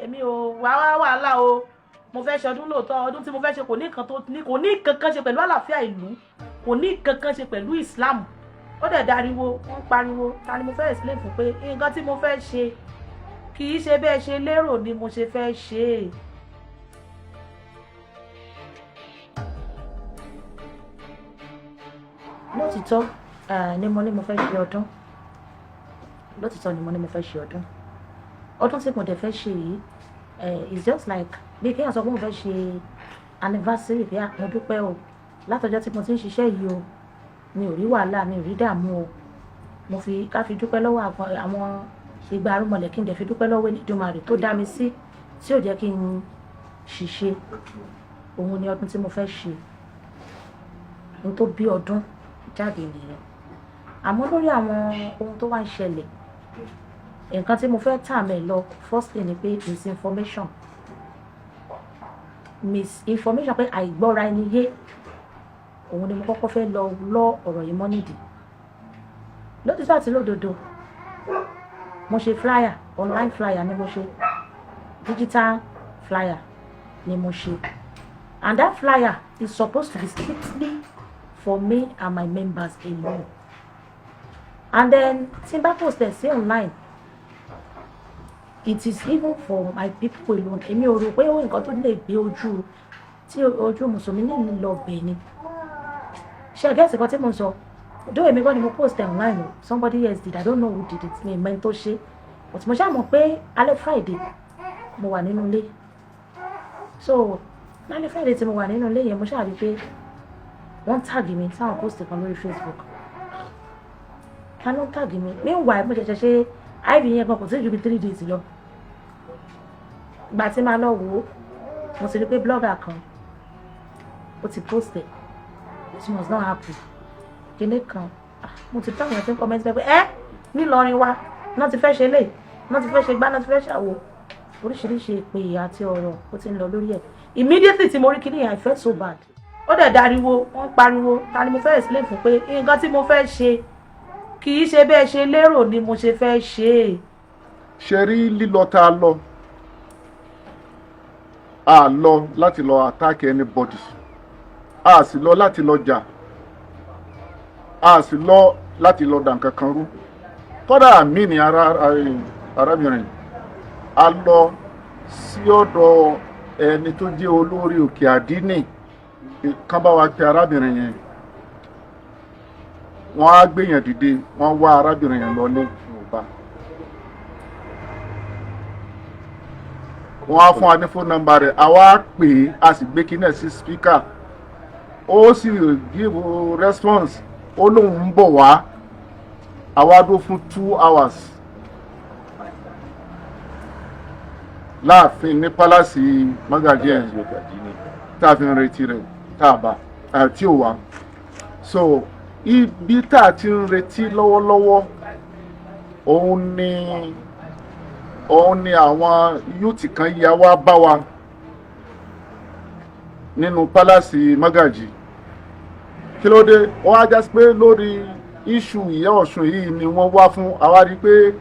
Èmi ò wá wàhálà o. Mo fẹ́ ṣe ọdún lóòótọ́. Ọdún tí mo fẹ́ ṣe kò ní nǹkan tó ní, kò ní kankan ṣe pẹ̀lú àlàáfíà ìlú, kò ní kankan ṣe pẹ̀lú Islam. Ó dẹ̀ dariwo, wọ́n pariwo. Ta ni mo fẹ́ explain fún pé nǹkan tí mo fẹ́ ṣe kì í ṣe bẹ́ẹ̀ ṣe lérò ni mo ṣe fẹ́ ṣe é? Lótìtọ́ ni mo ní mo fẹ́ ṣe ọdún. Lótìtọ́ ni mo ní mo fẹ́ ṣe ọdún. Ọdún tí mo dẹ̀ fẹ́ ṣe yìí, it's just like bí kéèyàn sọ pé mo fẹ́ ṣe anniversary, bí mo dúpẹ́ o, látọjọ́ tí mo ti ń ṣiṣẹ́ yìí o, mi ò rí wàhálà, mi ò rí dààmú o. Mo fi ká fi dúpẹ́ lọ́wọ́ àwọn ìgbà arúmọlẹ̀, kí n dẹ̀ fi dúpẹ́ lọ́wọ́ Elédùmarè tó dá mi sí, tí ò jẹ́ kí n ṣiṣẹ́. Òun ni ọdún tí mo fẹ́ ṣe. Ohun tó bí ọdún jáde nìyẹn. Àmọ́ lórí àwọn ohun tó wá ń ṣẹlẹ̀, nǹkan tí mo fẹ́ tà mẹ́ lọ, firstly ni pé misinformation, misinformation, pé àìgbọ́ra ẹni yé, òun ni mo kọ́kọ́ fẹ́ lọ lọ ọ̀rọ̀ yìí mọ́ nídìí. Lótìtọ́ àti lódodo, mo ṣe flyer, online flyer ni mo ṣe, digital flyer ni mo ṣe, and that flyer is supposed to be strictly for me and my members alone. And then tí n bá post ẹ̀ sí online, it is even for my people alone. Èmi ò rò pé ó nǹkan tó lè gbé ojú tí ojú mùsùlùmí ní lọ bẹ̀ ni. Ṣe get nǹkan tí mo sọ? Though èmi kọ́ ni mo post ẹ̀ online o, somebody else did. I don't know who did it, mi ìmọ̀ ẹni tó ṣe, but mo ṣáà mọ̀ pé alẹ́ Friday mo wà nínú ilé. So lálẹ́ Friday tí mo wà nínú ilé yẹn, mo ṣáà rí i pé wọ́n tag mi sáwọn post kan lórí Facebook. Ta ló ń tag mi? Meanwhile, mo ṣẹ̀ṣẹ̀ ṣe IV yẹn gan, kò tí ì ju bí 3 days lọ. Ìgbà tí màá lọ wò ó, mo ti rí pé blogger kan ó ti post ẹ̀. It must not happen, kíní kan. Ah, mo ti táwọn tí ń comment pé ẹ nílọrin wa náà ti fẹ́ ṣe lè náà ti fẹ́ ṣe gbá náà ti fẹ́ ṣàwò, oríṣiríṣi ìpè àti ọ̀rọ̀ ó ti ń lọ lórí ẹ̀. Immediately tí mo rí kíní yẹn, I felt so bad. Ó dẹ̀ dariwo, wọ́n pariwo. Ta ni mo fẹ́ explain fún pé nǹkan tí mo fẹ́ ṣe kì í ṣe bẹ́ẹ̀ ṣe lérò ni mo ṣe fẹ́ ṣe é? Ṣe rí lílọ tá a lọ, a lọ láti lọ attack anybody, a sì lọ láti lọ jà, a sì lọ láti lọ dà nǹkan kan rú. Kódà mí ni ara arábìnrin, a lọ sí ọ̀dọ̀ ẹni tó jẹ́ olórí òkè àdínì kán bá wa pe arábìnrin yẹn. Wọ́n á gbéyàn dìde, wọ́n wá arábìnrin yẹn lọlé, Yorùbá. Wọ́n á fún wa ní phone number rẹ̀, àwa á pè é, a sì gbé kíní ẹ̀ sí speaker. Ó sì give response, ó lóun ń bọ̀ wá. Àwa dúró fún 2 hours láàfin ní palace Magaji ẹ̀ tá a fi ń retí rẹ̀, tá a bá àti ò wá. So ibi tá a ti ń retí lọ́wọ́lọ́wọ́, òun ni àwọn youth kan ya wá bá wa nínú palace Magaji. Kí ló dé? Wọ́n á já sí pé lórí issue ìyá Ọ̀ṣun yìí ni wọ́n wá fún. Àwa rí i pé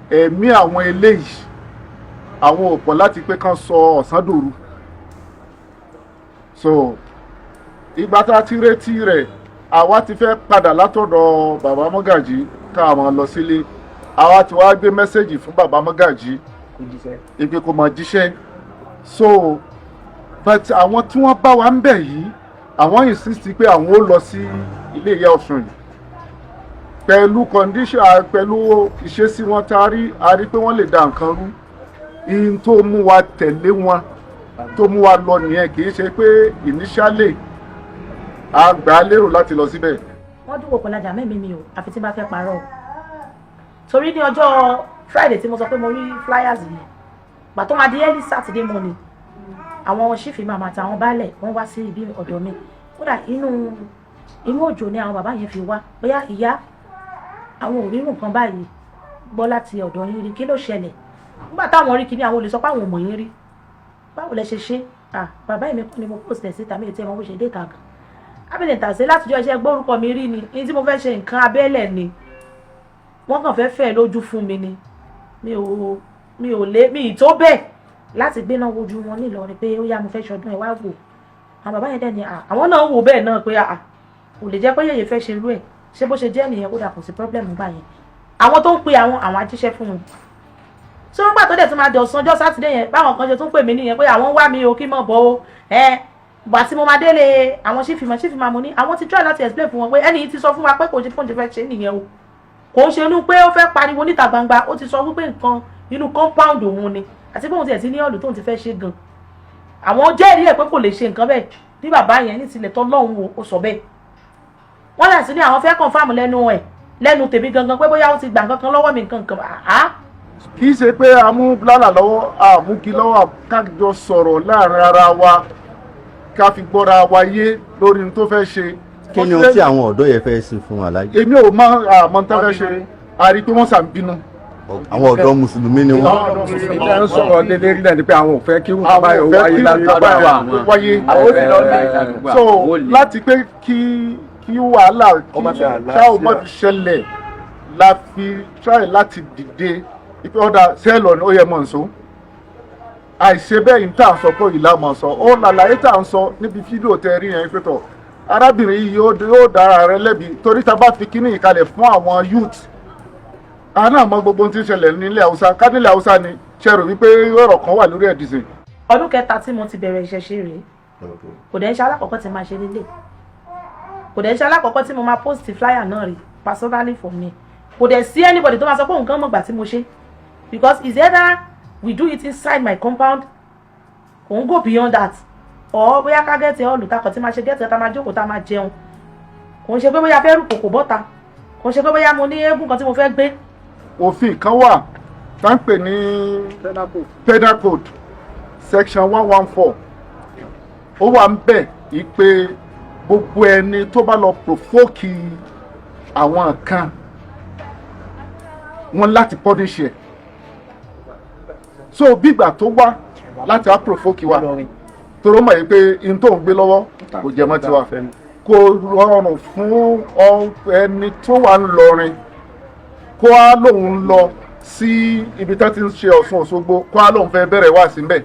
ẹ̀mí àwọn eléyìí, àwọn ò pọ̀ láti pé kán sọ ọ̀sán dòru. So ìgbà tá a ti retí rẹ̀, àwa ti fẹ́ padà látọ̀dọ̀ bàbá Mọ́gàjí ká máa lọ sílé. Àwa ti wá gbé message fún bàbá Mọ́gàjí ìpè kò mọ̀ jíṣẹ́. So but àwọn tí wọ́n bá wa ń bẹ̀ yìí, àwọn insist pé àwọn ó lọ sí ilé ìyá Ọ̀ṣun yìí pẹ̀lú condition, pẹ̀lú ìṣesí wọn tá a rí, a rí pé wọ́n lè da nǹkan rú. Ihun tó mú wa tẹ̀lé wọn, tó mú wa lọ nìyẹn. Kì í ṣe pé initially a gbà á lérò láti lọ síbẹ̀. Wọ́n dúró pẹ̀lú ajá mẹ́mí mi o, àfi tí n bá fẹ́ parọ́ o. Torí ní ọjọ́ Friday tí mo sọ pé mo rí flyers yẹn, gbà tó máa di early Saturday morning, àwọn chief imam àtàwọn baálẹ̀, wọ́n wá sí ibi ọ̀dọ̀ mi. Kódà inú òjò ni àwọn bàbá yẹn fi wá. Bóyá ìyá àwọn ò rírun nǹkan báyìí gbọ́ láti ọ̀dọ̀ yín rí, kí ló ṣẹlẹ̀? Nígbà táwọn rí kíní, àwọn olè sọ pé àwọn ò mọ̀ yín rí, báwo lẹ ṣe ṣe? Ah, bàbá mi kọ́ ni mo post ẹ̀ síta, mi ò tí ẹ mọ bó ṣe dé ìta gan. Ábẹ̀lẹ̀ tàṣe látijọ́ iṣẹ́ gbórúkọ mi rí ni. Ní tí mo fẹ́ ṣe nǹkan abẹ́lẹ̀ ni, wọ́n kàn fẹ́ fẹ́ lójú fún mi ni. Mi ò lé mi ì tó bẹ́ẹ̀. Láti gbéná wojú wọn nílọrin pé ó yá, mo fẹ́ ṣọdún, ẹ̀ wá wò. Àwọn bàbá yẹn dẹ̀ ni àwọn náà wò bẹ́ẹ̀ náà pé kò lè jẹ́ pé yèyé fẹ́ ṣe irú ẹ̀. Ṣé bó ṣe jẹ́ nìyẹn? Kó dà, kò sí problem gbà yẹn. Àwọn tó ń pe àwọn ajíṣẹ́ fún wọn tí wọ́n gbà tó dẹ̀ tún máa di ọ̀sán ọjọ́ Sátidé yẹn, báwọn kan ṣe tún pè mí nìyẹn pé àwọn ń wá mi o, kí mọ̀ bọ́ o. Ẹ gbà tí mo máa délé àwọn sífìmọ̀ sífìmọ̀, mo ní àwọn ti try láti explain fún wọn pé ẹni yìí ti sọ fún wa pé kò ṣe fóun ti fẹ́ ṣe nìyẹn o. Kò ń ṣe inú pé ó fẹ́ pariwo níta gbangba. Ó ti sọ wípé nǹkan inú compound òun ni, àti pé òun tiẹ̀ ti ní hall tóun ti fẹ́ ṣe gan. Àwọn jẹ́rìí ẹ̀ pé kò lè ṣe nǹkan bẹ́ẹ̀ bí bàbá yẹn ní tilẹ̀ tọ́ lọ́hùn o. Ó sọ bẹ́ẹ̀, wọ́n dà sí ní àwọn fẹ́ confirm lẹ́nu ẹ̀, lẹ́nu tèmi gangan, pé bóyá ó ti gbà nǹkan kan lọ́wọ́ mi, nǹkan kan àá. Kì í ṣe pé a mú blálà lọ́wọ́, a mú kí lọ́wọ́, ká jọ sọ̀rọ̀ láàrin ara wa, ká fi gbọ́ra wa yé lórí ohun tó fẹ́ ṣe. Kí ni ohun tí àwọn ọ̀dọ́ yẹn fẹ́ ṣe fún aláàjì? Èmi ò mọ àmọ́ tó fẹ́ ṣe. A rí i pé wọ́n sàn bínú. Àwọn ọ̀dọ́ Mùsùlùmí ni wọ́n. Ìjà ń sọ̀rọ̀ lélẹ́rí náà ni pé àwọn ò fẹ́ kí irú Àwọn báyìí ò ó fẹ́ wáyé kí ládùúgbò nǹkan báyìí àwọn. wáyé. Àwọn ó sì lọ ní. So láti pé kí wàhálà kí ṣáà ó má fi ṣẹlẹ̀ la fi try láti dìde ipe ọ̀dà sẹ́ẹ̀lọ̀ ni ó yẹ mọ̀ nsọ. Àìṣe bẹ́ẹ̀ yìí tá à ń sọ pé ìlà mọ̀ sọ ó làlàyé tá à ń sọ níbi fídíò tẹ rí yẹn pé tọ̀, arábìnrin yìí yóò dára rẹ lẹ́bi, torí tá a bá fi kíní ìkalẹ̀ fún àwọn youth, àwọn náà mọ gbogbo ohun tí ń ṣẹlẹ̀ nílẹ̀ Haúsá. Ká nílẹ̀ Haúsá ni ṣe rò wípé ọ̀rọ̀ kan wà lórí ẹ̀dìsìn. Ọdún kẹta tí mo ti bẹ̀rẹ̀ ìṣẹ̀ṣe rèé. Kò dẹ̀ ń ṣe alákọ̀ọ́kọ́ tí máa ṣe nílé, kò dẹ̀ ń ṣe alákọ̀ọ́kọ́ tí mo máa post flyer náà rí. Personally for me, kò dẹ̀ sí anybody tó máa sọ pé òun kan mọ̀gbà tí mo ṣe, because it's either we do it inside my compound, kò ń go beyond that, or bóyá ká get hall takọ̀ tí máa ṣe get tá máa jókòó, tá máa jẹun. Kò ń ṣe pé bóyá fẹ́ rú kòkò bọ́ta, kò ń ṣe pé bóyá mo ní eégún kan tí mo fẹ́ gbé. Òfin kan wà tá ń pè ní Penal Code section 114. Ó wà ń bẹ̀ ìpè gbogbo ẹni tó bá lọ provoke àwọn kan wọn láti punish ẹ̀. So bígbà tó wá láti wá provoke wa, toró mọ̀ yìí pé ihun tó ń gbé lọ́wọ́ kò jẹ́ mọ́ tiwa, kò rọrùn fún ẹni tó wà ń lọrin kó á lóun lọ sí ibi tó ti ń ṣe Ọ̀ṣun Òṣogbo, kó á lóun fẹ́ bẹ̀rẹ̀ wá sí mbẹ̀.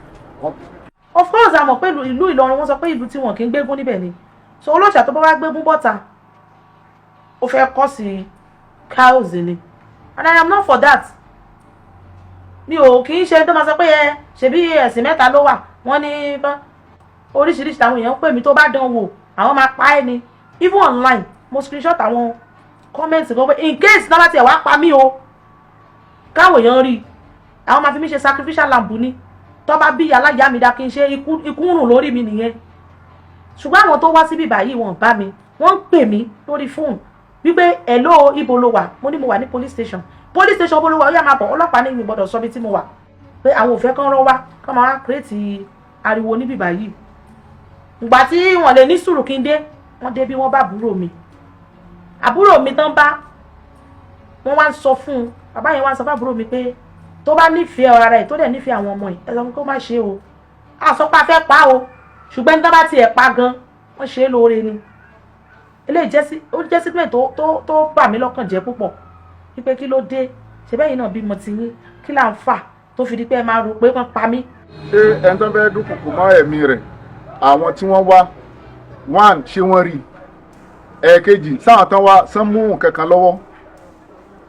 Of course, a mọ̀ pé ìlú Ìlọrin, wọ́n sọ pé ìlú tí wọn kì í gbégún níbẹ̀ ni. So olóòṣà tó bá wá gbégún bọ́ta, ó fẹ́ kọ́ sí chaos ni, and I am not for that. Mi ò kì í ṣe tó máa sọ pé ẹ ṣebí ẹ̀sìn mẹ́ta ló wà. Wọ́n ní bá oríṣiríṣi àwọn èèyàn ń pè mí, tó bá dán wò, àwọn máa pa ẹ́ ni. Even online, mo screenshot àwọn comment kan pé in case náà bá tiẹ̀ wá pa mí o, káwọn èèyàn rí i, àwọn máa fi mí ṣe sacrificial lamb ni. Tó bá bí aláya mi dá kí n ṣe ikú, ikú ń rùn lórí mi nìyẹn. Ṣùgbọ́n àwọn tó wá síbí báyìí, wọ́n bá mi, wọ́n ń pè mí lórí fóònù wípé, "Hello, ibo ló wà?" Mo ní mo wà ní police station. "Police station bó ló wà? Ó yá, máa bọ̀." Ọlọ́pàá ní mi gbọ́dọ̀ sọ bí tí mo wà, pé àwọn ò fẹ́ kán rọ́ wá, kán máa wá create ariwo níbí báyìí. Ìgbà tí wọ́n lè ní sùúrù kí n dé, wọ́n dé bí, wọ́n bá àbúrò mi. Àbúrò mi tán bá wọ́n wá ń sọ fún un, bàbá yẹn wá ń sọ fún àbúrò mi pé tó bá nífẹ̀ẹ́ ara ẹ̀, tó dẹ̀ nífẹ̀ẹ́ àwọn ọmọ ẹ̀, ẹ sọ fún kó má ṣe o. A sọ pé a fẹ́ pa o, ṣùgbọ́n ní tó bá tiẹ̀ pa gan, wọ́n ṣe é lóore ni. Eléyìí jẹ́ sí ó jẹ́ sí pé tó bà mí lọ́kàn jẹ́ púpọ̀, wípé kí ló dé? Ṣe bẹ́ẹ̀ yìí náà bímọ ti yín, kí là ń fà tó fi di pé ẹ máa rò pé wọ́n pa mí? Ṣé ẹni tó fẹ́ dúnkùkù mọ́ ẹ̀mí rẹ̀, àwọn tí wọ́n wá, one, ṣé wọ́n rí ẹ̀ẹ̀kejì sáwọn tán wá sán mú nǹkan kan lọ́wọ́?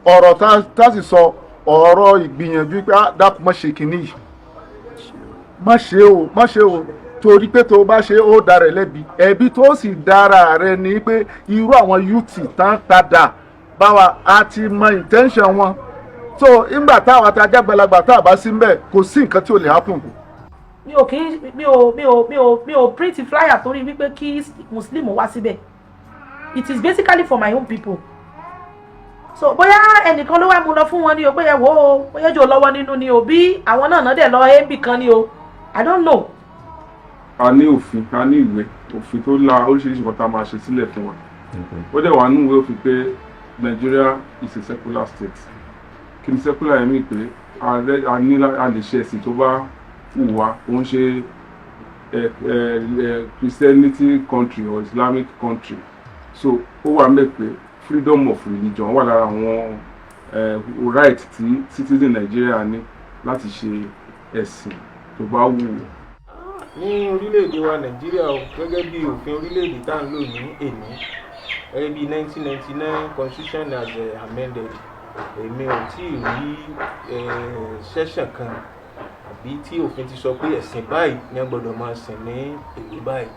Ọ̀rọ̀ tá sì sọ ọ̀rọ̀ ìgbìyànjú pé, "Ah, dákun, má ṣe kínní yìí, má ṣe o, má ṣe o, torí pé tó o bá ṣe, ó dára ẹ lẹ́bi. Ẹ̀bi tó sì dára rẹ ni pé irú àwọn youth tán padà báwa a ti mọ intention wọn." So ìgbà táwọn àtàjàgbàlagbà tá a bá sí mbẹ̀, kò sí nǹkan tí ò lè happen. Mi ò kí mi ò mi ò mi ò mi ò print flyer torí wípé kí Muslim wá síbẹ̀. It is basically for my own people. So bóyá ẹnìkan ló wá mú lọ fún wọn ni o, bóyá wò ó, bóyá jò lọ́wọ́ nínú ni o, bí àwọn náà náà dẹ̀ lọ ẹ́ńbì kan ni o, I don't know. A ní òfin, a ní ìwé òfin tó la oríṣiríṣi nǹkan tá a máa ṣe sílẹ̀ fún wa. Ó dẹ̀ wà nínú ìwé òfin pé Nigeria is a secular state. Kí ni secular yẹn mí? Pé a ní a lè ṣe ẹ̀sìn tó bá wù wá. Ó ń ṣe ẹ Christianity country or Islamic country. So ó wà mẹ́ pé freedom of religion wà lára àwọn right tí citizen Nigeria ní láti ṣe ẹ̀sìn tó tó bá wù ú. Ní orílẹ̀-èdè wa Nàìjíríà o, gẹ́gẹ́ bí òfin orílẹ̀-èdè tá à ń lò ní èní, gẹ́gẹ́ bí 1999 constitution as amended, èmi ò tí ì rí section kan àbí tí òfin ti sọ pé ẹ̀sìn báyìí ni a gbọ́dọ̀ máa sìn ní ìlú báyìí.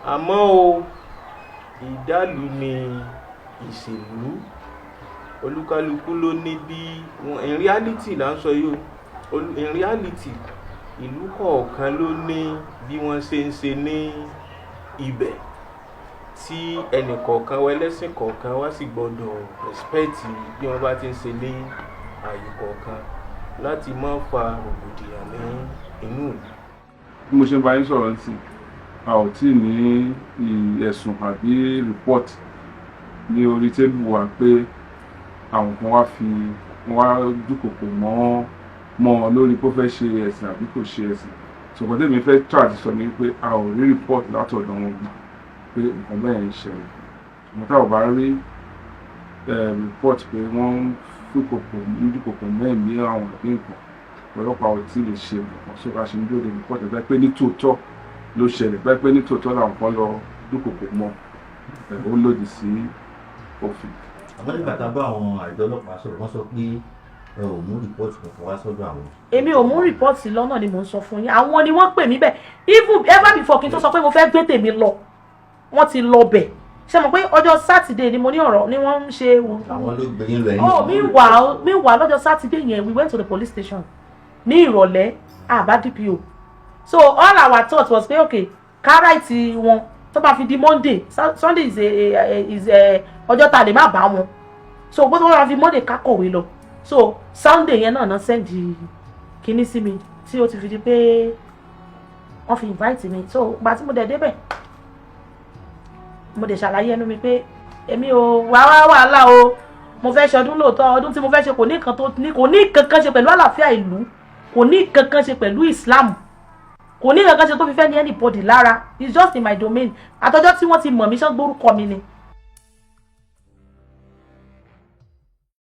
Àmọ́ o, ìdálù ni ìṣèlú, olúkálukú ló ní bí wọn. In reality là ń sọ yìí o, in reality, ìlú kọ̀ọ̀kan ló ní bí wọ́n ṣe ń ṣe ní ibẹ̀, tí ẹnì kọ̀ọ̀kan wa, ẹlẹ́sìn kọ̀ọ̀kan wá sì gbọ́dọ̀ respect bí wọ́n bá ti ń ṣe ní ààyè kọ̀ọ̀kan láti má fa rògbòdìyàn ní inú ìlú. Bí mo ṣe ń bá yín sọ̀rọ̀ nísìn, a ò tí ì ní ẹ̀sùn àbí report ní orí table wa pé àwọn kan wá fi wá dúkòkò mọ́ ọ lórí pé ó fẹ́ ṣe ẹ̀sìn àbí kò ṣe ẹ̀sìn. Ṣùgbọ́n tèmi fẹ́ try àti sọ ni pé a ò rí report látọ̀dọ̀ wọn gbà pé nǹkan bẹ́ẹ̀ ń ṣẹlẹ̀. Ṣùgbọ́n tá ò bá rí report pé wọ́n ń dúkòkò ń dúkòkò mẹ́ẹ̀mí àwọn àbí nǹkan, ọlọ́pàá ò tí ì lè ṣe nǹkan. So a ṣe ń dúró de report ẹ̀ pé ní tòótọ́ ló ṣẹlẹ̀, bẹ́ẹ̀ pé ní tòótọ́ làwọn kan lọ dúkòkò mọ́ ẹ̀, ó lòdì sí òfin. Àmọ́ nígbà tá a bá àwọn àjọ ọlọ́pàá sọ̀rọ̀, wọ́n sọ pé ẹ ò mú report kankan wá sọ́dọ̀ àwọn. Èmi ò mú report lọ́nà ni mò ń sọ fún yín. Àwọn ni wọ́n pè mí bẹ́ẹ̀. Even ever before kí n tó sọ pé mo fẹ́ gbé tèmi lọ, wọ́n ti lọ bẹ̀. Ṣe mọ̀ pé ọjọ́ Saturday ni mo ní ọ̀rọ̀ ni wọ́n ń ṣe. Àwọn ló gbé yín lọ, ẹ̀yìn. Oh, meanwhile, lọ́jọ́ Saturday yẹn, we went to the police station ní ìrọ̀lẹ́, àbá DPO. So all our thought was pé, okay, ká write wọn tó bá fi di Monday. Sunday is a ọjọ́ tá a lè má bá wọn, so bó tó wọ́n fi Monday, ká kọ̀wé lọ. So Sunday yẹn náà send kinní sí mi tí ó ti fi di pé wọ́n fi invite mi. So gbà tí mo dẹ̀ débẹ̀, mo dẹ̀ ṣàlàyé ẹnu mi pé èmi ò wá wá wàhálà o. Mo fẹ́ ṣe ọdún lóòótọ́. Ọdún tí mo fẹ́ ṣe kò ní nǹkan tó ní, kò ní kankan ṣe pẹ̀lú àlàáfíà ìlú, kò ní kankan ṣe pẹ̀lú Islam, kò ní kankan ṣe tó fi fẹ́ ní anybody lára. It's just in my domain. Àtọjọ́ tí wọ́n ti mọ̀ mí, ṣán gbórúkọ mi ni.